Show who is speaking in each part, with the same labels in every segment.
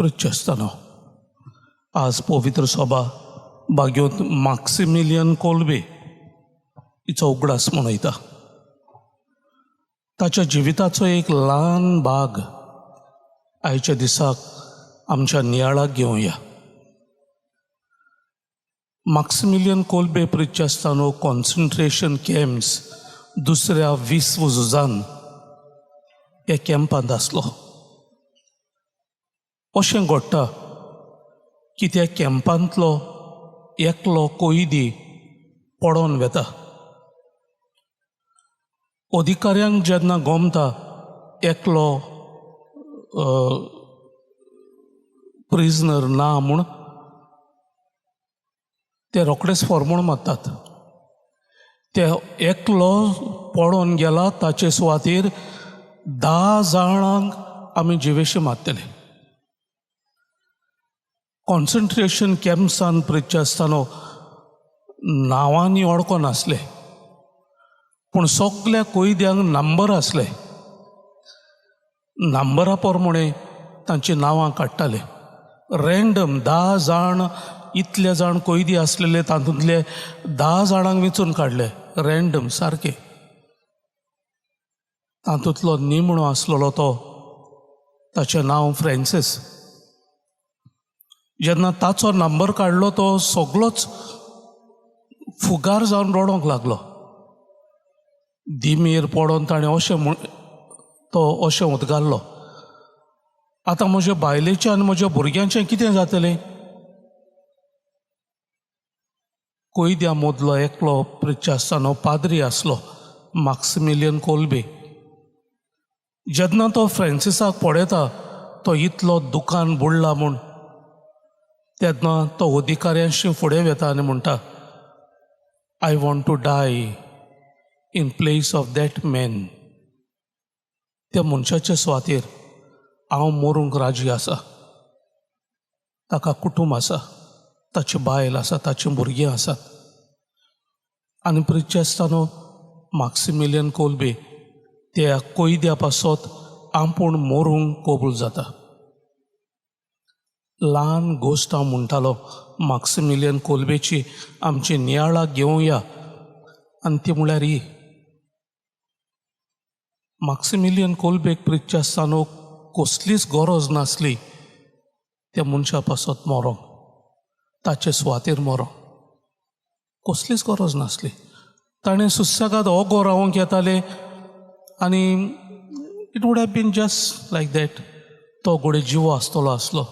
Speaker 1: प्रिच्चेस्तानो, आज पवित्र सभा भाग्योत माक्सिमिलियन कोल्बे हिचो उगडास मनयता. ताच्या जिविताचो एक ल्हान भाग आयच्या दिसाक आमच्या नियाळाक घेवया. माक्सिमिलियन कोल्बे प्रिच्चेस्तानो कॉन्सन्ट्रेशन कॅम्प्स दुसऱ्या विश्व झुजान ह्या कॅम्पांत आसलो. अशें घडटा की त्या कॅम्पांतलो एकलो कोयदी पडोन वेता. अधिकाऱ्यांक जेन्ना गोमता एकलो प्रिजनर ना म्हूण, ते रोखडेच फॉर्मूण मारतात. ते एकलो पडोन गेला ताचे सुवातेर 10 जाणांक आमी जिवेशी मारतले. कॉन्सन्ट्रेशन कॅम्प्सान प्रिच्चे आसतना नांवांनी वळखो नासले, पूण सगल्या कोयद्यांक नंबर आसले. नंबरा प्रमाणे तांची नांवां काडटाले रँडम. 10 जाण, इतले जाण कोयदी आसलेले, तातूंतले 10 जाणांक वेंचून काडले रँडम सारके. तातूंतलो निमणो आसलेलो तो, ताचें नांव फ्रेंसीस. जेन्ना ताचो नंबर काडलो तो सगलोच फुगार जावन रडोंक लागलो. दिमीर पडोन ताणें अशें म्हण तो अशें उदगारलो, आतां म्हज्या बायलेचें आनी म्हज्या भुरग्यांचें कितें जातलें? कोयद्या मदलो एकलो प्रिच्चे आसतना पाद्री आसलो, माक्सिमिलियन कोल्बे. जेन्ना तो फ्रेंसिसाक पळयता तो इतलो दुकान बुडला म्हूण, तेन्ना तो अधिकाऱ्यांशी फुडें वेता आनी म्हणटा, I want to die in place of that man. त्या मनशाचे सुवातेर हांव मरूंक राजी आसा. ताका कुटूंब आसा, ताची बायल आसा, ताचीं भुरगीं आसात. आनी प्रिच्चे आसतना माक्सिमिलियन कोल्बे त्या कोयद्या पासत आपूण मरूंक कबूल जाता. ल्हान गोश्ट हांव म्हणटालो माक्सिमिलियन कोल्बेची आमची नियाळाक घेवया, आनी ती म्हळ्यार ही. माक्सिमिलियन कोल्बेक प्रिच्चे आसतना कसलीच गरज नासली त्या मनशा पासत मरोंक, ताचे सुवातेर मरोंक कसलीच गरज नासली. ताणें सुसेगाद ओगो रावंक येतालें आनी it would have been just like that. तो घोडे जिवो आसतलो आसलो.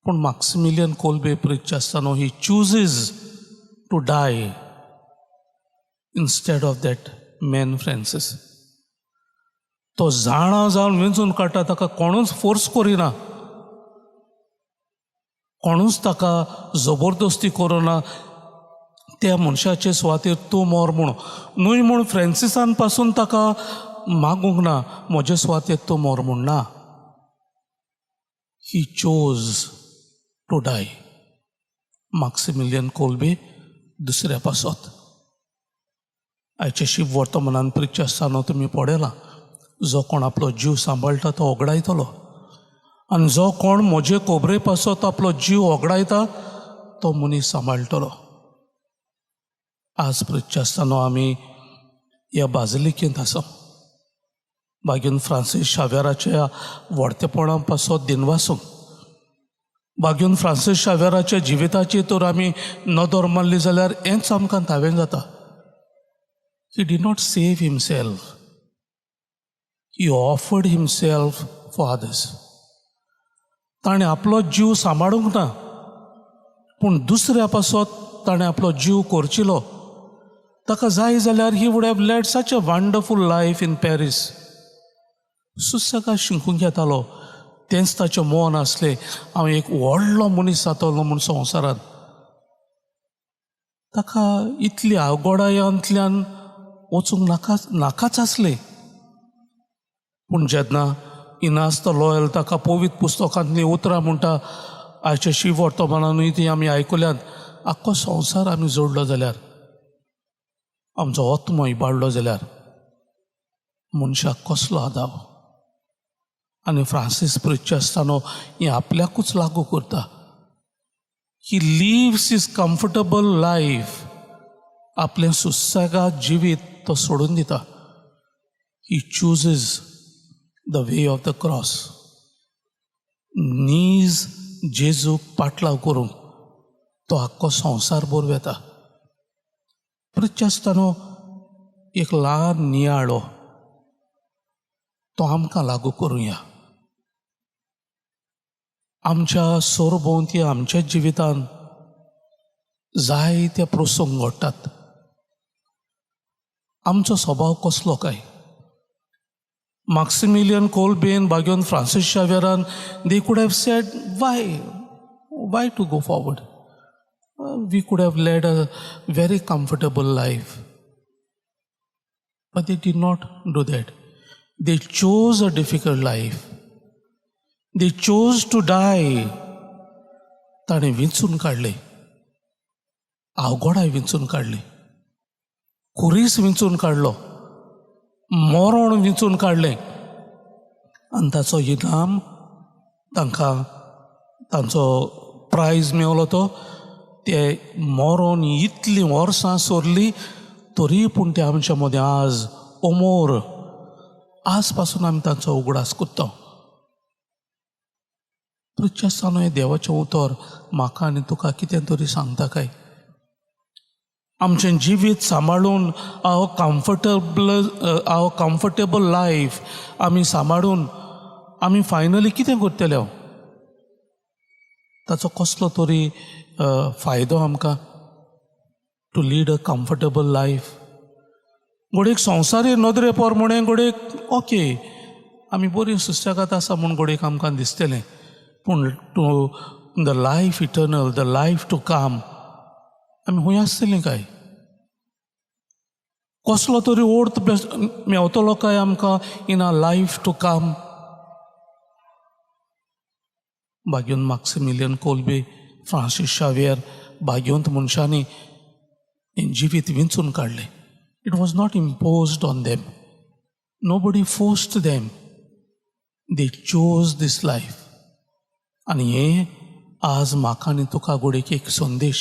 Speaker 1: पूण माक्सिमिलियन कोल्बे प्रिच्चे आसतना he chooses to die instead of that man Francis. तो जाणा जावन वेंचून काडटा, ताका कोणूच फोर्स करिना, कोणूच ताका जबरदस्ती करिना त्या मनशाचे सुवातेर तूं मर म्हूण. न्हय म्हूण फ्रेंसिसान पासून ताका मागूंक ना म्हजे सुवातेर तूं मर म्हूण ना. He chose to die. Maximilian Kolbe दुसऱ्या पासत. आयचे शिव वर्तमानान प्रिच्चे आसतना तुमी पळयलां, जो कोण आपलो जीव सांबाळटा तो ओगडायतलो, आनी जो कोण म्हजे कोबरे पासत आपलो जीव ओगडायता तो मनीस सांबाळटलो. आज प्रिच्चे आसतना आमी ह्या बाजलिकेंत आसा. बागीन फ्रांसीस शाव्याराच्या व्हडतेपणा पासत दिनवासूंक, बागीन फ्रांसीस शाव्याराच्या जिविताची तर आमी नदर मारली जाल्यार हेंच आमकां थावें जाता. He did not save himself, he offered himself for others. ताणें आपलो जीव सांबाळूंक ना, पूण दुसऱ्या पासत ताणें आपलो जीव कोरचिलो. ताका जाय जाल्यार he would have led such a wonderful life in Paris. सुसेगाद शिकूंक येतालो, तेंच ताचें मन आसलें, हांव एक व्हडलो मनीस जातलो म्हूण संवसारांत. ताका इतली अवगडायांतल्यान वचूंक नाका नाकाच आसलें. पूण जेन्ना इनास the loyal ताका पवित्र पुस्तकांतलीं उतरां म्हणटा, आयच्या शिव वर्तमानानूय ती आमी आयकुल्यांत, आख्खो संवसार आमी जोडलो जाल्यार, आमचो आत्मो इबाडलो जाल्यार मनशाक कसलो आदाव? आनी फ्रांसीस प्रिच्चास्तानो हें आपल्याकूच लागू करता. He leaves his comfortable life. आपलें सुसेगाद जिवीत तो सोडून दिता. He chooses the way of the cross. नीज जेजूक पाटलाव करूंक तो आख्खो संवसार भर वेता. प्रिच्चास्तानो, एक ल्हान नियाळो तो आमकां लागू करुया. आमच्या सरभोंवती, आमच्या जिवितांत जायते प्रसंग घडटात. आमचो स्वभाव कसलो काय? माक्सिमिलियन कोल्बेन, भाग्योन Francis शावेरान, they could have said, Why to go forward? We could have led a very comfortable life." But they did not do that. They chose a difficult life. They chose to die. ताणें विंचून काडलें, अवघडाय विंचून काडली, खुरीस विंचून काडलो, मरण विंचून काडलें आनी ताचो इनाम तांकां, तांचो प्रायज मेवलो तो ते मरोन इतलीं वर्सां सोरलीं तरी पूण ते आमच्या मदें आज अमोर. आज पासून आमी तांचो उगडास करता. प्रिच्चास्तानो, हें देवाचें उतर म्हाका आनी तुका कितें तरी सांगता काय? आमचें जिवीत सांबाळून, our comfortable life आमी सांबाळून आमी फायनली कितें करतले? ताचो कसलो तरी फायदो आमकां to lead a comfortable life? घडयेक संवसारी नदरे प्रमाणे घडयेक ओके, आमी बरी सुसेगाद आसा म्हूण घडयेक आमकां दिसतलें, पूण to the life eternal, the life to come, आमी खूंय आसतलीं काय? कसलो तरी अर्थ मेवतलो काय आमकां in a life to come? भाग्योन Maximilian Kolbe, Francis Xavier, भाग्यवंत मनशांनी हें जिवीत विंचून काडलें. It was not imposed on them. Nobody forced them. They chose this life. आनी हें आज म्हाका आनी तुका घडयेक एक संदेश.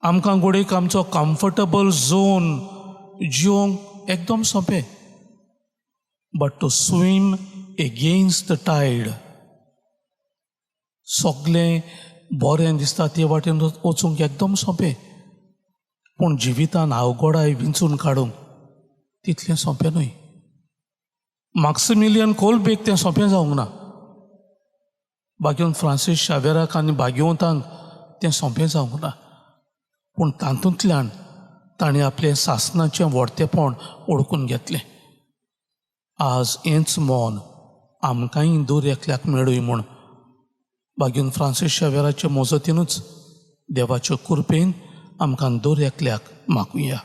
Speaker 1: आमकां घडयेक आमचो कम्फर्टेबल झोन जिवंक एकदम सोंपें, but to swim against the tide, सगलें बरें दिसता ते वाटेन वचूंक एकदम सोंपें, पूण जिवितान अवघडाय विंचून काडूंक तितलें सोंपें न्हय. माक्सिमिलियन कोलबेक तें सोंपें जावंक ना. भाग्यवंत फ्रांसीस शावेराक आनी भाग्यवंतांक तें सोंपें जावंक ना, पूण तातूंतल्यान ताणें आपलें सासणाचें व्हडतेपण ओळखून घेतलें. आज हेंच मन आमकांय दर एकल्याक मेळूय म्हूण भाग्यवंत फ्रांसीस शावेराचे मजतीनूच देवाचे कृपेन आमकां दर एकल्याक मागुया.